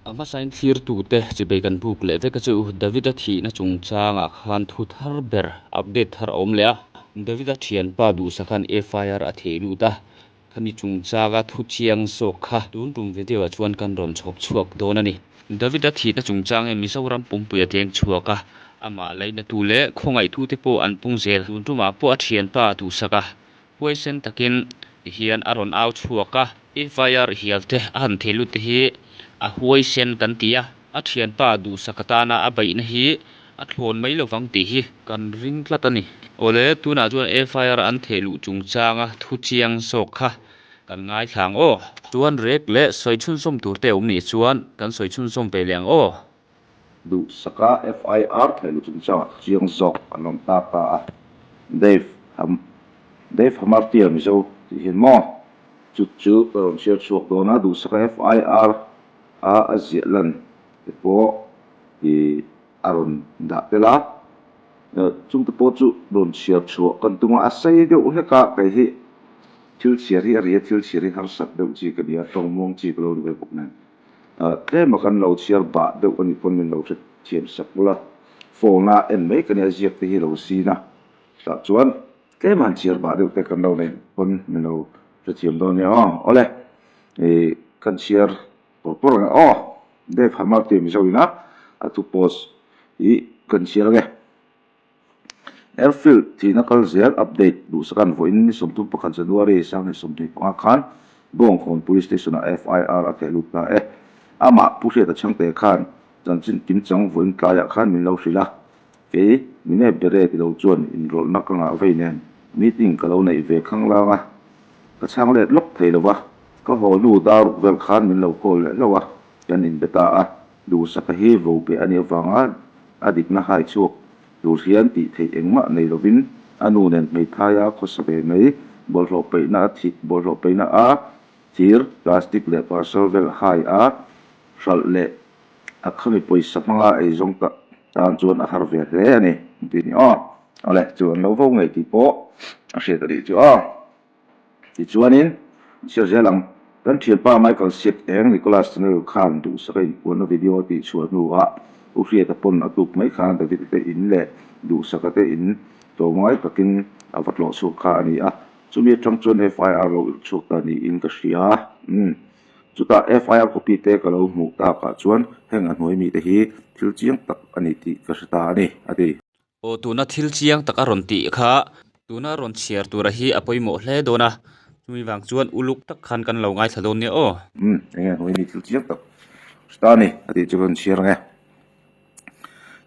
A hmasain thlirtute chibei kan buk leh vek a chu David-a thihna chungchangah khan thu thar ber update thar a awm leh a. David-a thianpa Duhsakha'n FIR a theh lut a, khami chungchanga thu chiang zawk kha tun tum video ah chuan kan rawn chhawp chhuak dawn a ni. David-a thihna chungchang hi Mizoram pumpui a tleng chhuak a, amah lainatu leh khawngaihtute pawh an pung zel. Tun tumah pawh a thianpa Duhsaka Huaisen takin tihian a rawn au chhuak a, FIR hial te a han thei lut te hi a huaisen kan ti a, a thianpa duhsak atana a beihna hi a thlawn mai lovang tih hi kan ring tlat a ni. Awle, tunah chuan FIR an theh luh chungchanga thu chiang zawk kha kan ngaithla ang aw. Chuan rek leh sawi chhunzawm tur te awm nih chuan kan sawi chhunzawm ve leh ang aw. Duhsaka FIR thehluh chungchangah chiang zawk an awm ta ta a, Dave Ham Dave Hamartia Mizo tih hian maw chu chu ka rawn share chhuak dawn a, Duhsaka FIR a a ziah lan te pawh ih a rawn dah tel a, chungte pawh chu rawn chhiar chhuah kan tum a, a sei deuh hlek a kei hi thil chhiar hi a ri a, thil chhiar hi harsat deuh chi ka ni a, tawngmuang chi ka lo ni ve bawk nen. Tlema kan lo chhiar bah deuh a nih pawn min lo hrethiam sak bul a, phone a en mai ka nia ziak te hi lo zin a, tah chuan tlema han chhiar bah deuh te kan lo neih pawn min lo hrethiam dawn nia aw. Awle ih kan chhiar pawr pawr ang e aw, Dave Hamar tih Mizo ina a thu post hi kan chhiar ang e. Airfield thihna kal zel update duhsakan vawiin ni 31 January 2025 khan Bawngkawn Police Station-ah FIR a theh lut ta e. Amah Pu Hriata Chhangte khan chanchin kimchang vawiin tlaiah khan min lo hrilh a, kei Mine Bere ti lo chuan inrawlhna ka ngah vei nen meeting ka lo neih ve khanglang a, ka chhang let lawk thei lo va, ka haw hnu dar ruk vel khan min lo call leh hlauh a, kan inbe ta a. Duhsaka hi vo pe a nih avanga a dikna hai chhuak tur hian tih theih engmah nei lovin a nu nen hmeithaia khawsa ve mai bawlhhlawh peihna a thih bawlhhlawh peihna a thir, plastic leh parcel vel hai a hralh leh a khami pawisa hmanga eizawng ta tan chuan a har ve hle a ni tih ni aw. Awle chu an lo vo ngei tih pawh a hriat a nih chu aw. Tichuanin, chhiar zel ang, kan thianpa Michael Siak eng Nicholas Chanel khan duhsaka inpuanna video a tihchhuah hnuah U Hriata pawn a tuk mai khan David te in leh duhsaka te in tlawmngai takin a va tlawh chhuak kha a ni a, chumi atang chuan FIR lo irh chhuak ta niin ka hria. Umm. Chutah FIR copy te ka lo hmuh takah chuan heng a hnuai mite hi thil chiang tak a ni tih ka hre ta a ni, a ti. Aw tuna thil chiang tak a rawn tih kha tuna rawn chhiar tura hi a pawimawh hle dawn a, chumi vang chuan uluk tak khan kan lo ngaithla dawn nia aw. Umm enge hawi ni thil chiang tak hre ta ni a tih chu ka rawn chhiar ang e.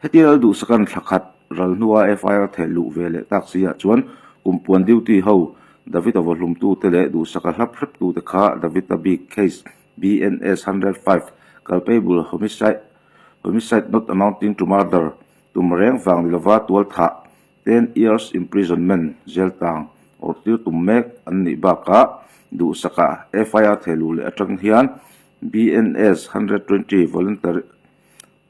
Hetia lal duhsakan thla khat ral hnua FIR theh luh ve leh tak si ah chuan kumpuan duty ho David-a vawhlumtute leh duhsaka hlap hreptute kha David-a bik case BNS 105 culpable homicide homicide not amounting to murder Tum reng vang ni lova tual thah, ten years imprisonment, jail tang awrh tir tum mek an nih bakah duhsakah FIR thehluh leh atang hian BNS 120 voluntary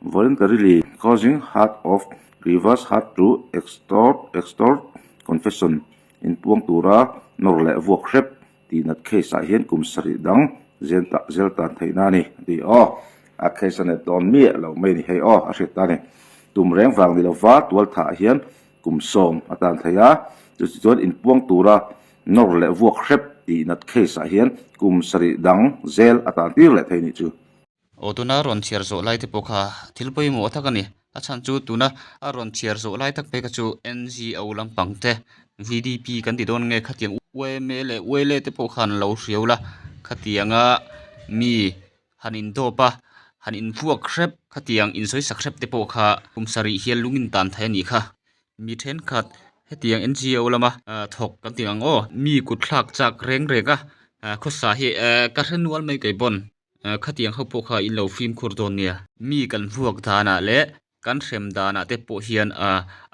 voluntarily causing hurt of grievous hurt to extort extort confession inpuang tura nawr leh vuak hrep Tihnat case ah hian kum sarih dang zel zel tan theihna a ni a ti aw. A case a net dawn miah lo mai a ni hei aw a hriat ta a ni. Tum reng vang ni lova tualthah ah hian kum sawm a tan thei a, chuti chuan inpuang tura nawr leh vuak hrep tihnat case ah hian kum sarih dang zel a tan tir leh thei nih chu. Aw tuna rawn chhiar zawh lai te pawh kha thil pawimawh tak a ni. A chhan chu tuna a rawn chhiar zawh lai tak phei kha chu NGO lampang te VDP kan ti dawn nge khatiang UMA leh ULA te pawh khan lo hriau la khatianga mi han indawp a han invuak hrep khatiang insawisak hrep te pawh kha kum sarih hian lung in tan thei a nih kha. Mi thenkhat hetiang NGO lama thawk kan tih ang aw mi kut thlak chak reng reng a khawsa hi ka hre nual mai kei pawn. Khatiang ho pawh kha in lo fimkhur dawn nia. Mi kan vuak danah leh kan hrem danah te pawh hian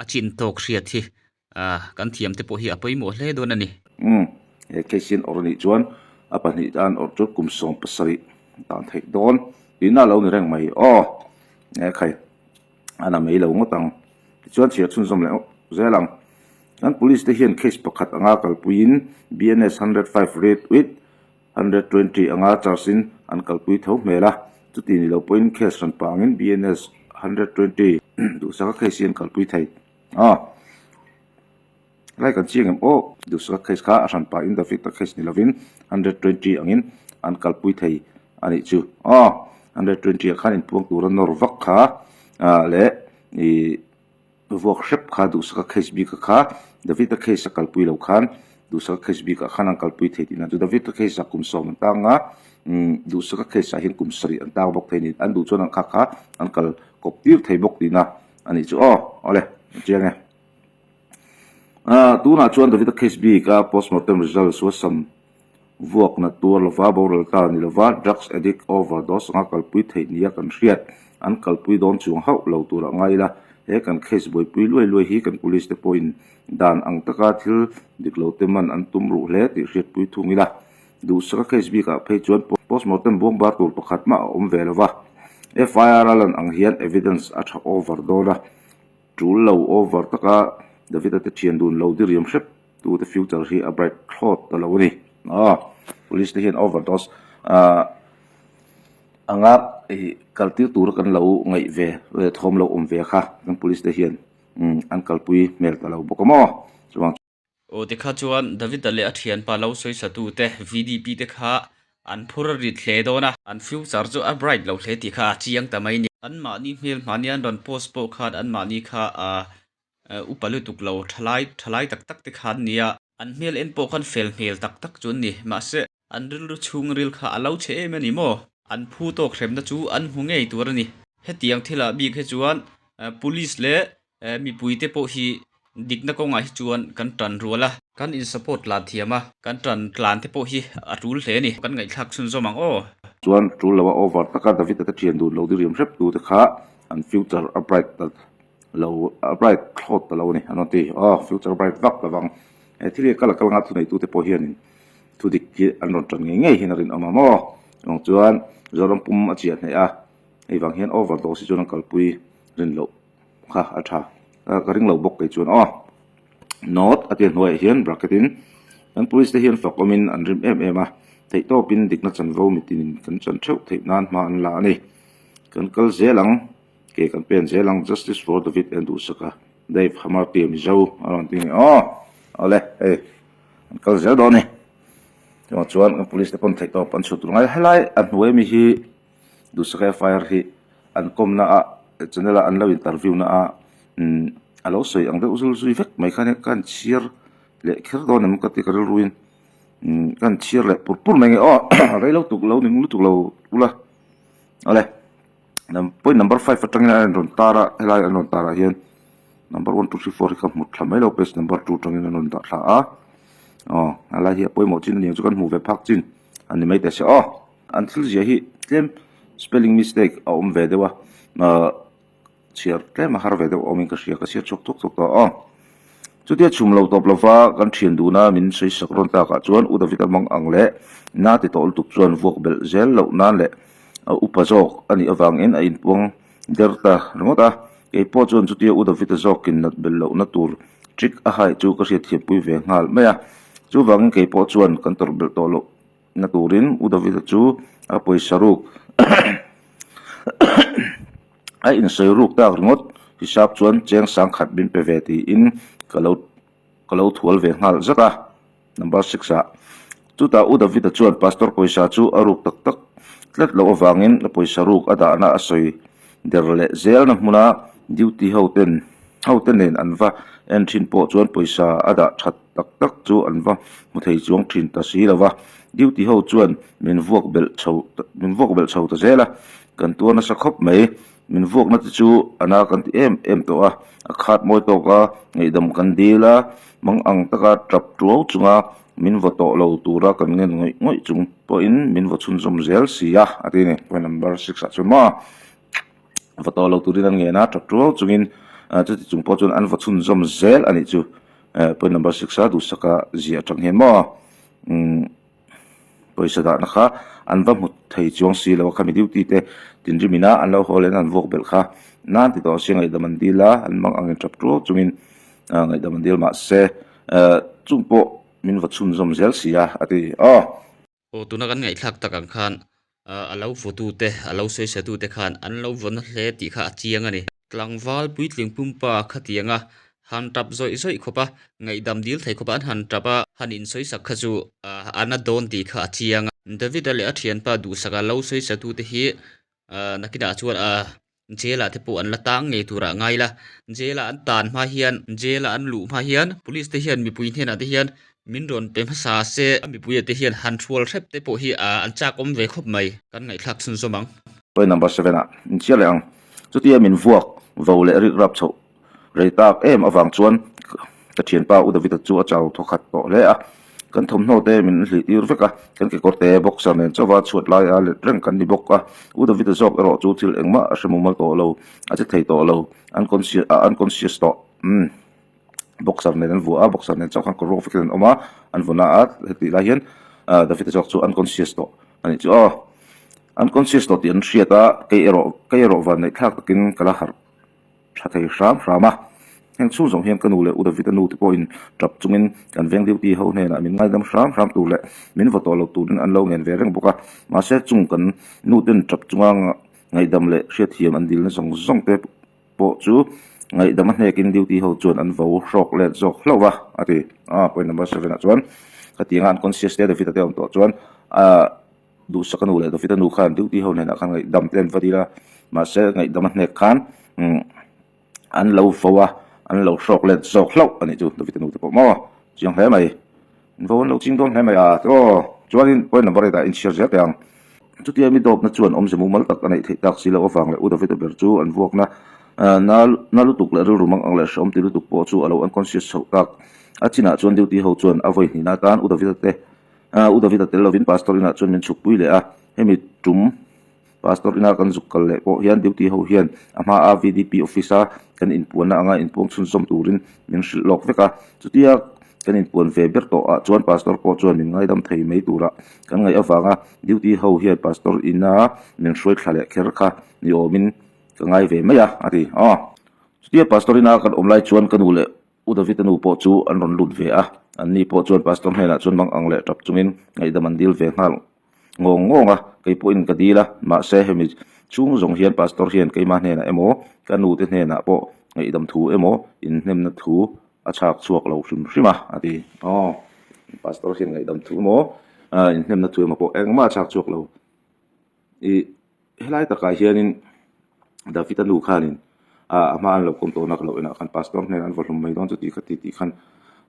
a chin tawk hriat hi kan thiam te pawh hi a pawimawh hle dawn a ni. Umm, he case hian awrh a nih chuan a pahnih tan awrh chu kum 17 dan theih dawn tihna a lo ni reng mai aw. He khai a na mai lo ngawt ang. Tichuan chhiar chhunzawm leh zel ang. Kan police te hian case pakhat anga kalpuiin BNS 105 read with 120 anga charge in an kalpui tho hmel a. Chuti ni lo pawhin case rawn pangin BNS 120 duhsaka case hi an kalpui thei a. Helai kan chiang em aw, duhsaka case kha a hran pahin David-a case ni lovin 120 angin an kalpui thei a nih chu aw. 120 ah khan inpuang tura nawr vak kha leh ih Vuak hrep kha Duhsaka case bik a kha David-a case a kalpui lo khan Duhsaka case bik ah khan an kalpui thei tihna chu David-a case ah kum sawm an tang a umm Duhsaka case ah hian kum sarih an tang bawk thei a ni an duh chuan an kha kha an kal kawp tir thei bawk tihna a nih chu aw awle a chiang e. Aaa tunah chuan David-a case bik a postmortem result suasam Vuakna tuar lova boral ta ni lova drugs addict overdose anga kalpui theih nia kan hriat. An kalpui dawn chuang hauh lo tur a ngai ila, he kan case buaipui luai luai hi kan police te pawhin dan ang taka thil dik lo te man an tum ruh hle tih hriatpui thung ila. Duhsaka case bikah phei chuan postmortem buang bar tur pakhat mah a awm ve lova, FIR a lan ang hian evidence a tha over dawn a, tul lo over taka David-a te thian dun lo diriam hrep Tu te future hi a bright thlawt ta lo a ni. Aw police te hian overdose ah anga ih kal tir tura kan lo ngaih ve thawm lo awm ve kha kan police te hian umm an kalpui hmel ta lo bawk a maw chuvang Aw tikha chuan David-a leh a thianpa lo sawisa tu te VDP te kha an phur a rit hle dawn a, an future chu a bright lo hle tih kha a chiang ta mai a ni. Anmahni hmel hmahni an rawn post pawh khan anmahni kha ah Upa lutuk lo thalai thalai tak tak te khan nia. An hmel en pawh khan fel hmel tak tak chu an ni. Mahse, an rilru chhung ril kha a lo chhe em a ni maw? An phu tawk hremna chu an hmu ngei tur a ni. Hetiang thilah bik hi chuan Police leh mipui te pawh hi dikna kawngah hi chuan kan tan rual a. Kan in support tlan thiam a, kan tan tlan te pawh hi a tul hle a ni. Kan ngaihthlak chhunzawm ang aw. Chuan tul lo a over taka David-a te thian dun lo diriam hrep tu te kha an future a bright ta lo a bright thlawt ta lo a ni an rawn ti aw future bright vak lo vang he thil hi a kal a kal anga thuneitute pawh hianin thu dik hi an rawn tan ngei ngei hian a rinawm a maw chuang chuan Mizoram pum a chiah hneh a hei vang hian overdose hi chuan an kalpui rin loh kha a tha ka ring lo bawk kei chuan aw note a tia hnuaiah hian bracket in kan police te hian fak awmin an rim em em a theihtawpin dikna chanvo mitin kan chan theuh theih nan hma an la a ni kan kal zel ang. Ke kan pen zel ang Justice for David en duhsak a Dave Hamarty Mizo a rawn ti nge aw awle hei an kal zel dawn a ni chuvang chuan kan police te pawn theih tawp an chhut tur ngai helai a hnuai ami hi duhsak FIR hi an kawmna ah channel a an lo interview na a umm a lo sawi ang deuh zul zui vek mai kha nia ka han chhiar leh kher dawn em ka ti ka rilru in umm ka han chhiar leh pur pur mai nge aw rei lo tuk lo ning lutuk lo ula awle. Point number five atangin a rawn tar a helai an rawn tar ah hian number one two three four hi ka hmu thla mai lo page number two atangin an rawn dah thla a aw helai hi a pawimawh chin aniang chu kan hmuh ve phak chin a ni mai teh se aw an thil ziah hi tlem spelling mistake a awm ve deuh a ahh chhiar tlem a har ve deuh awmin ka hria ka chhiar chhuak thuak thuak tawh a aw. Chutia chhum lo tawp lova kan thian duna min sawi sak rawn takah chuan U David a mang ang leh na ti tawh lutuk chuan vuak belh zel loh nan leh a upa zawk a nih avangin a inpuang der ta ringawt a. Kei pawh chuan chutia U David a zawkin nat belh lohna tur trick a hai chu ka hriatthiampui ve nghal mai a. Chuvangin kei pawh chuan kan tawrh belh tawh loh na turin U David a chu a pawisa ruk A insawi ruk tak ringawt hisap chuan cheng sangkhat min pe ve tiin ka lo ka lo thual ve nghal zat a, number six ah. Chutah U David-a chuan Pastor pawisa chu a ruk tak tak tlat loh avangin a pawisa ruk a dahna a sawi der leh zelna hmuna duty ho ten ho te nen an va en thin pawh chuan pawisa a dah that tak tak chu an va hmu thei chuang thin ta si lo va, duty ho chuan min vuak belh chho min vuak belh chho ta zel a. Kan tuar nasa khawp mai, min vuakna te chu a na kan ti em em tawh a, a khat mawi tawk a, ngaihdam kan dil a, mang ang taka tap tuau chunga min vaw tawh lo tura kan ngen ngawih ngawih chung pawhin min vaw chhunzawm zel si a, a ti a ni. Point number six ah chuan maw vaw tawh lo turin an ngen a, tap tuau chungin chuti chung pawh chuan an vaw chhunzawm zel a nih chu. Point number six a duhsaka ziah atang hian maw umm. Pawisa dahna kha an va hmu thei chuang si lo a, khami duty te tinrim ina an lo haw leh an vuak belh kha nan ti tawh sia ngaihdam an dil a, an mang angin tap tuau chungin ngaihdam an dil mahse chung pawh min va chhunzawm zel si a a ti aw. Aw tuna kan ngaihthlak tak ang khan. A lo vawtute, a lo sawisatute khan an lo vaw na hle tih kha a chiang a ni. Tlangval puitling pumpa khatianga han tap zawih zawih khawp a, ngaihdam dil thei khawp a an han tap a, han insawisak kha chu a na dawn tih kha a chiang a. David-a leh a thianpa duhsaka lo sawisatute hi nakinah chuan a Jail ah te pawh an la tang ngei turah ngai ila, jail ah an tan hma hian, jail ah an luh hma hian police te hian mipui hnenah te hian min rawn pe hmasa se a mipuia te hian han hrual hrep te pawh hi ah an chak awm ve khawp mai, kan ngaihthlak chhunzawm ang. Point number seven ah inchhiar leh ang. Chutia min vuak vo leh rik rap chhoh Rei tak em avang chuan ka thianpa U David-a chu a chau thawkhat tawh hle a, kan thawmhnaw te min hlih tir vek a, kan kekawr te boxer nen chauha chhuat lai a let reng kan ni bawk a, U David-a zawk erawh chu thil engmah a hre mumal tawh lo, a che thei tawh lo, unconscious a unconscious tawh umm boxer nen an vuah a, boxer nen chauh khan kawr ruak vekin an awm a, an vawna a hetih lai hian David-a zawk chu unconscious tawh a nih chu aw, unconscious tawh tih an hriat a, kei erawh kei erawh vanneihthlak takin ka la harh. tha thei hram hram a. Heng chhung zawng hian ka nu leh U David-a nu te pawhin tap chungin kan veng duty ho hnenah min ngaidam hram hram tur leh min vaw tawh lo turin an lo ngen ve reng bawk a. Mahse chung kan nu ten tap chunga ngaihdam leh hriatthiam an dilna zawng zawng te pawh chu ngaihdam a hnekin duty ho chuan an vo hrawk let zawk hlauh va a ti. A point number seven ah chuan khatianga an conscious te David-a te awm tawh chuan ah Duhsaka nu leh David-a nu khan duty ho hnenah khan ngaihdam te an va dil a, mahse ngaihdam a hnek khan umm an lo vo a, an lo hrawk let zawk hlauh a nih chu David-a nu te pawh maw chiang hle mai, an vo an lo ching dawn hle mai a aw chuanin point number eight ah inchhiar zel teh ang. Chutia mi dawpna chuan awmze mumal tak a neih theih tak si loh avang leh U David-a ber chu an vuakna na na lutuk leh rilru mang ang leh hrehawm ti lutuk pawh chu a lo unconscious chhoh tak. A chinah chuan duty ho chuan a vawi hnihna atan U David-a te U David-a tel lovin Pastor inah chuan min chhukpui leh a, hemi tum Pastor ina kan zuk kal leh pawh hian duty ho hian a hmaa VDP office a kan inpuanna anga inpuang chhunzawm turin min hrilh lawk vek a, chutia kan inpuan ve ber tawh ah chuan Pastor pawh chuan min ngaidam thei mai tura kan ngaih avanga duty ho hian Pastor ina min hruai thla leh kher kha ni awmin ka ngai ve mai a, a ti. Aw. Chutia Pastor ina kan awm lai chuan ka nu leh U David-a nu pawh chu an rawn lut ve a, anni pawh chuan pastor hnenah chuan mang ang leh tap chungin ngaihdam an dil ve nghal ngawng ngawng a, kei pawhin ka dil a, mahse hemi chhung zawng hian pastor hian keimah hnenah emaw ka nute hnenah pawh ngaihdam thu emaw inhnemna thu a chhak chhuak lo hrim hrim a, a ti. Aw, pastor hian ngaihdam thu emaw inhnemna thu emaw pawh engmah a chhak chhuak lo. Ih helai takah hianin David-a nu khanin ah a hma an lo kawm tawhna ka lo enah khan pastor hnenah an vaw hlum mai dawn chu tih kha ti tih khan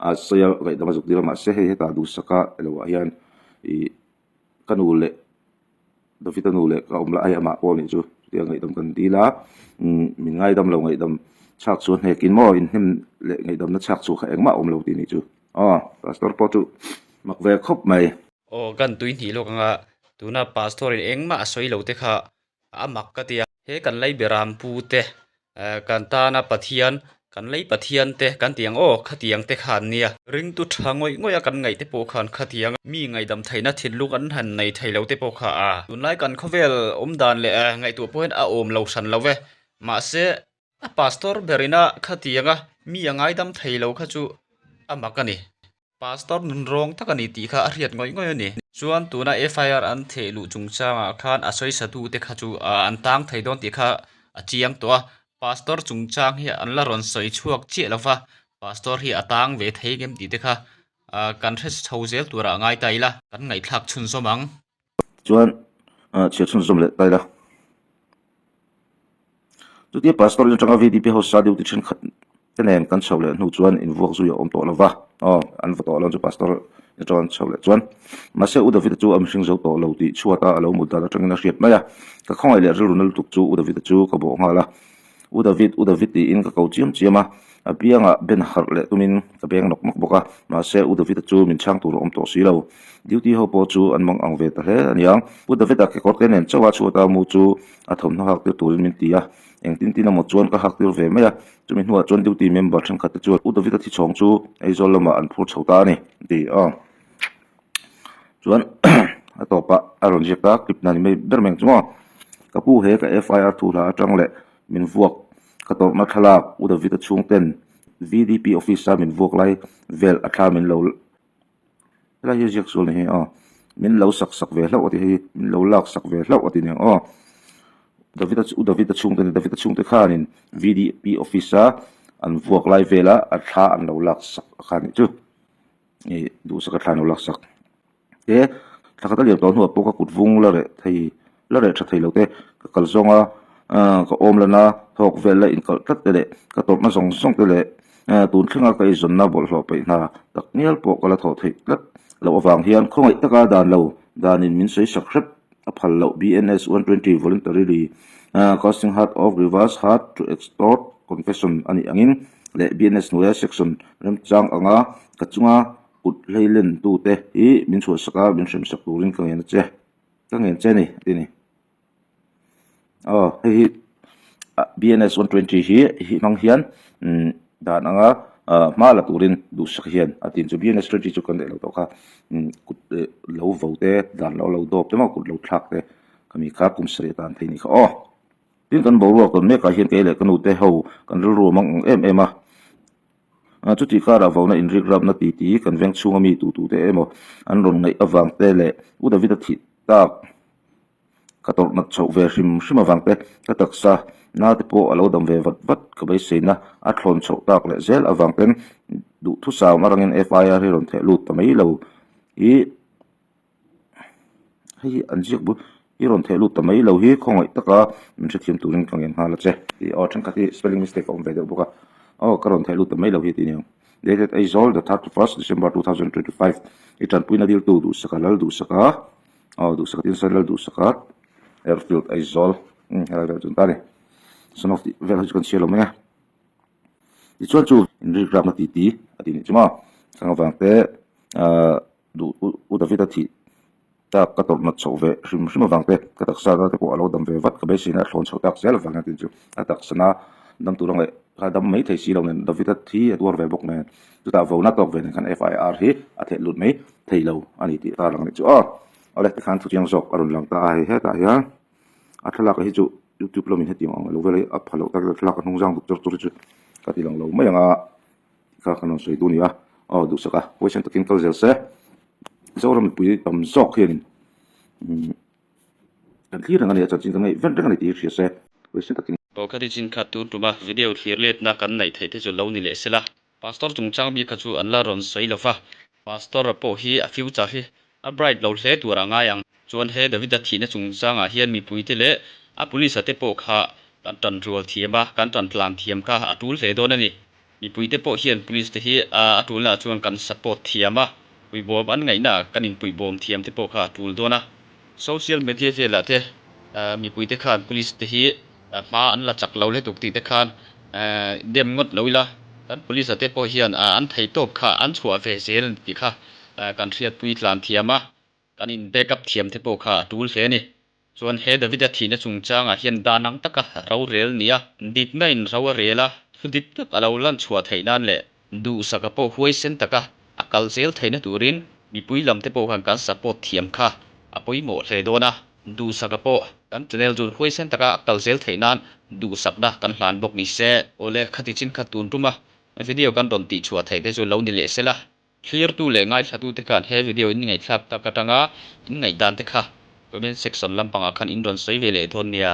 a sawi a ngaihdam a zuk dil a mahse hei hetah duhsaka elo ah hian ih ka nu leh David-a nu leh ka awm lai amah pawh anih chu chutia ngaihdam kan dil a umm min ngaidam lo ngaihdam chhak chu a hnekin maw inhnem leh ngaihdamna chhak chhuah kha engmah a awm lo tih anih chu aw pastor pawh chu mak ve khawp mai. Aw kan tui hnih lawk anga tuna pastor in engmah a sawi lo te kha a mak ka ti a. He kan lei beram pu te eh kan tana Pathian kan lei Pathian te kan ti ang aw khatiang te kha an nia. Ringtu tha ngawih ngawih a kan ngaih te pawh khan khatiang mi ngaihdam theihna thinlung an han nei thei lo te pawh kha a. Tunlai kan khawvel awm dan leh ngaihtuah pawh hian a awm lo hran lo ve. Mahse a pastor ber ina khatianga mi a ngaidam thei lo kha chu a mak a ni. Pastor nun rawng tak a ni tih kha a hriat ngawih ngawih a ni. Chuan tuna FIR an theh luh chungchangah khan a sawisatu te kha chu an tang thei dawn tih kha a chiang tawh a. Pastor chungchang hi an la rawn sawi chhuak chiah lo va, Pastor hi a tang ve thei ngem tih te kha kan hre chho zel turah ngai ta ila, kan ngaihthlak chhunzawm ang. Chuan chhiar chhunzawm leh ta ila. Chutia Pastor in atanga VDP ho sa duty thenkhat te nen kan chho leh hnu chuan invuak zui a awm tawh lo va, aw an va tawh lo chu Pastor in atanga an chho leh chuan mahse U David-a chu a mihring zo tawh lo tih chhuata a lo mut dan atangin a hriat mai a, ka khawngaih leh rilru na lutuk chu U David-a chu ka bawh nghal a, U David, U David tiin ka ko chiam chiam a, a biangah ben harh leh tumin ka beng nawk nawk bawk a, mahse U David-a chu min chhang tur a awm tawh si lo. Duty ho pawh chu an mang ang ve ta hle a niang. U David-a kekawr te nen chauha chhuata mu chu a thawmhnaw hak tir turin min ti a, engtin tin emaw chuan ka hak tir ve mai a, chumi hnuah chuan duty member thenkhat te chuan U David-a thi chhawng chu Aizawl lamah an phur chho ta a ni, a ti a. Chuan a tawpah a rawn ziak ta clip na ni mai ber mai ang chu maw. Ka pu he ka FIR thu hla atang leh min vuak ka tawrhna thlalak U David-a chhungten VDP office a min vuak lai vel a thla min lo helai hi ziak sual ni hi aw. min lo sak sak ve hlauh a ti hei min lo lak sak ve hlauh a ti aniang aw. Davida u Davida chhungte ni Davida chhungte khanin VDP office a an vuak lai vela a thla an lo lak sak a kha nih chu ih duhsaka thla an lo lak sak te thla khat a liam tawh hnuah pawh ka kut vung la reh thei la reh tha thei lo te ka kal zawng a ah ka awm lana thawk vel la inkalh tlat te leh ka tawrhna zawng zawng te leh tun thlenga ka eizawnna bawlhhlawh peih hna tak ngial pawh ka la thawh theih tlat loh avang hian khawngaih taka dan lo danin min sawi sak hrep a phal loh BNS 120 voluntarily causing hurt of reverse hurt to extort confession a nih angin leh BNS hnuaia section remchang anga ka chunga kut hleilen tute hi min chhuahsak a min hremsak turin ka ngen a che ka ngen che a ni a ti a ni. Aw hei hi BNS 120 hi hi hmang hian umm dan anga ah hma la turin duhsak hian a tin chu BNS 20 chu kan leh lo tawh kha umm kut eh lo vo te dan lo lo dawp te maw kut lo thlak te khami kha kum sarih atan thei ni kha aw. Tin kan boruak tawn mek ah hian kei leh ka nu te ho kan rilru a mang ang em em a chutih karah vona inrik rapna ti ti kan veng chhunga mi tu tu te emaw an rawn ngaih avang te leh U David a thih tak Ka tawrh nat chhoh ve hrim hrim avang te ka taksa na te pawh a lo dam ve vat vat ka beiseina a thlawn chhoh tak leh zel avang ten duhthusam atangin FIR hi rawn theh lut ta mai lo hi hei hi an ziak bul hi rawn theh lut ta mai lo hi khawngaih taka min hrethiam turin ka ngen nghal a che tih aw thenkhat hi spelling mistake a awm ve deuh bawk a aw ka rawn theh lut ta mai lo hi tih aniang dated Aizawl the 31st December 2025 i tanpuina diltu duhsaka lal duhsaka. Aw duhsak tin sawn lal duhsak a airfield Aizawl umm helai vel chu an ta a ni son of tih vel hi chu kan chhiar lo mai a tichuan chu inrik rapna ti ti a tih nih chu maw chang avang te ahh duh u David a thih tak ka tawrh nat chhoh ve hrim hrim avang te ka taksa te pawh a lo dam ve vat ka beiseina a thlawn chhoh tak zel avang hian tin chu a taksa na dam tur a ngaih kha dam mai thei si lo nen David a thi a tuar ve bawk nen chutah vona tawk ve nen khan FIR hi a theh lut mai. Thei lo a ni tih tar lang anih chu aw. Awle tikhan thu chiang zawk a rawn lang ta a hei hetah hian a thlalak hi chu youtube lamin hetiang ang alo vel a hi a pha loh tak thlalak a hnung zang duk chawr chawr hi chu ka ti lang lo mai ang a tikha kan rawn sawi duh a ni a aw duhsak a huaisen takin kal zel se Zoram mipui tam zawk hianin umm kan thlir reng a ni a chanchin kan ngaih ven reng a ni tih hi hria se huaisen takin. Pawhkhat i chin khat tun tuma video thlir letna kan neih theih te chu lo ni leh sela. Pastor chungchang bik kha chu an la rawn sawi lo va, Pastor-a pawh hi a future hi a bright lo hle tur a ngai ang. Chuan he Davida thihna chungchangah hian mipuite leh a police-a te pawh kha kan tan rual thiam a, kan tan tlan thiam kha a tul hle dawn a ni. Mipuite pawh hian police te hi a tulnaah chuan kan support thiam a, puibawm an ngaihnaah kan inpuibawm thiam te pawh kha a tul dawn a. Social media velah te mipuite khan police te hi Hma an la chak lo hletuk tih te khan dem ngawt lo ila, kan police te pawh hian an thei tawp kha an chhuah ve zel a ni tih kha kan hriatpui tlan thiam a, kan in back up thiam te pawh kha a tul hle a ni. Chuan he Davida thihna chungchangah hian dan ang taka rorel nia dikna in ro a rel a, thu dik tak a lo lan chhuah theih nan leh duhsaka pawh huaisen taka a kal zel theihna turin mipui lam te pawh khan kan support thiam kha a pawimawh hle dawn a. Duhsaka pawh kan channel chu huaisen taka a kal zel theih nan duhsakna kan hlan bawk ni se. Awle, khati chin kha tun tuma video kan rawn tih chhuah theih te chu lo ni leh sela. Thlirtu leh ngaithlatute khan he video in ngaihthlak tak atanga in ngaihdan te kha comment section lampangah khan in rawn sawi ve leh dawn nia.